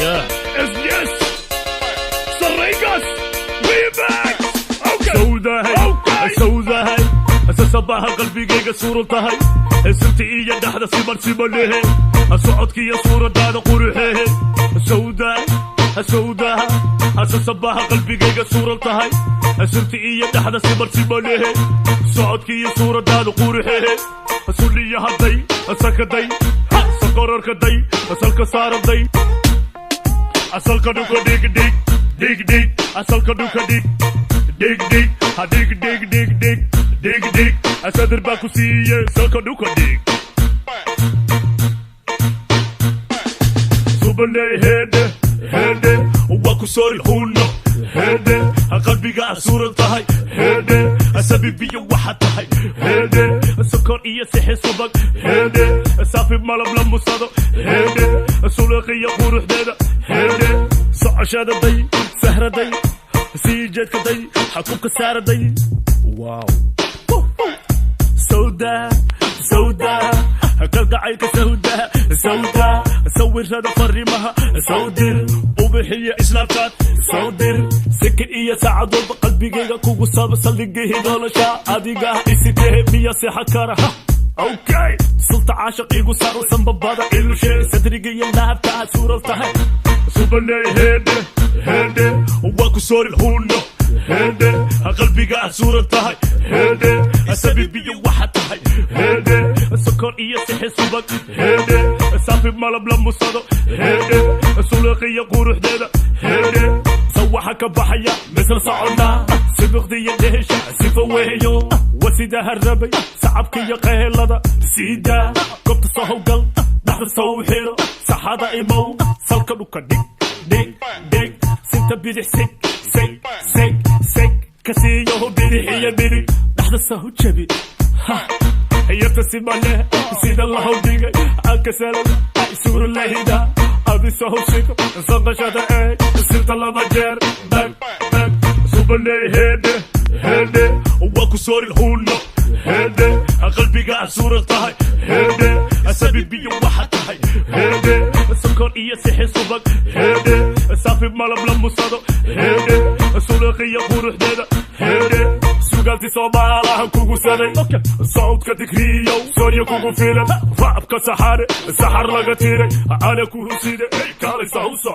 Yeah. Yes. Sarreegaas Remix. Okay. Sawdahay. Okay. Sawdahay, sasabaha qalbigayga suuran tahay, sinta iyo dhaxda siman siman lehe, socodkiiyo suuradaada quruxehe. Sawda, sawdaha, sasabaha qalbigayga suuran tahay, sinta iyo dhaxda siman siman lehe, socodkiiyo suuradaada quruxehe. Suliya hadday sakaday, sakorarkaday, salka saaraday, asalka dhuka dhig dhig dhig dhig, asalka dhuka dhig dhig dhig, ha dhig dhig dhig dhig dhig dhig, asadir baa ku siiye, salka dhuka dhig. Subaney, heedhe heedhe, waa ku soori huno, heedhe, qalbiga suuran tahay, heedhe, sabibiyo waxaad tahay, heedhe, sokor iyo sixi subag, heedhe, saafi malab la musado, heedhe, suleeqiyo quruxdeeda, heedhe, socoshadaday, sahraday, sii jeedkaday, xakubka saaraday. Wow. Sawda, sawda, kalgacaylka sawda, sawda, sawirada fariimaha sawdir, ubixiya Snapchat sawdir, sikir iyo saacad walba qalbigayga kugu saba, saldhigihii nolosha adiga isitehe, miya seexa kara? Okay, sulta caashaq igu saaro, sanbabada ilushe, sadriga iyo laabta suural tahay. Subaney, heedhe heedhe, waa ku soori huno, heedhe, qalbiga suuran tahay, heedhe, sabibiyo waxaad tahay, heedhe, sokor iyo sixi subag, heedhe, saafi malab la musado, heedhe, suleeqiyo quruxdeeda, heedhe, sawaxa ka baxaya misla soconnaa, sibiqdiyo dhehesha sifa weeyo, wasida harabay sacabka iyo qehelada siidaa, goobta soo howgal, dhaxda soo xiro, saxada imow, salka dhuka dhig dhig dhig, sinta bidix sig sig sig sig ka siiyo, bidix iyo midig dhaxda soo jabi, ha yarta simale sida la howdhigay akasalada suura lahida adi soo sigo, sanqashada eeg, sirta laba jeer dag dag. Subaney, heedhe heedhe, waa ku soori huno, heedhe, qalbiga suuran tahay, heedhe, sabibiyo waxaad tahay, heedhe, sokor iyo sixi subag, heedhe, saafi malab la musado, heedhe, suleeqiyo quruxdeeda, heedhe, sugaanti Soomaalaha kugu saday, sawdka digriyow soorya kugu filan, raabka saxare saxar laga tiray, ana ku huside, kaalay sawso.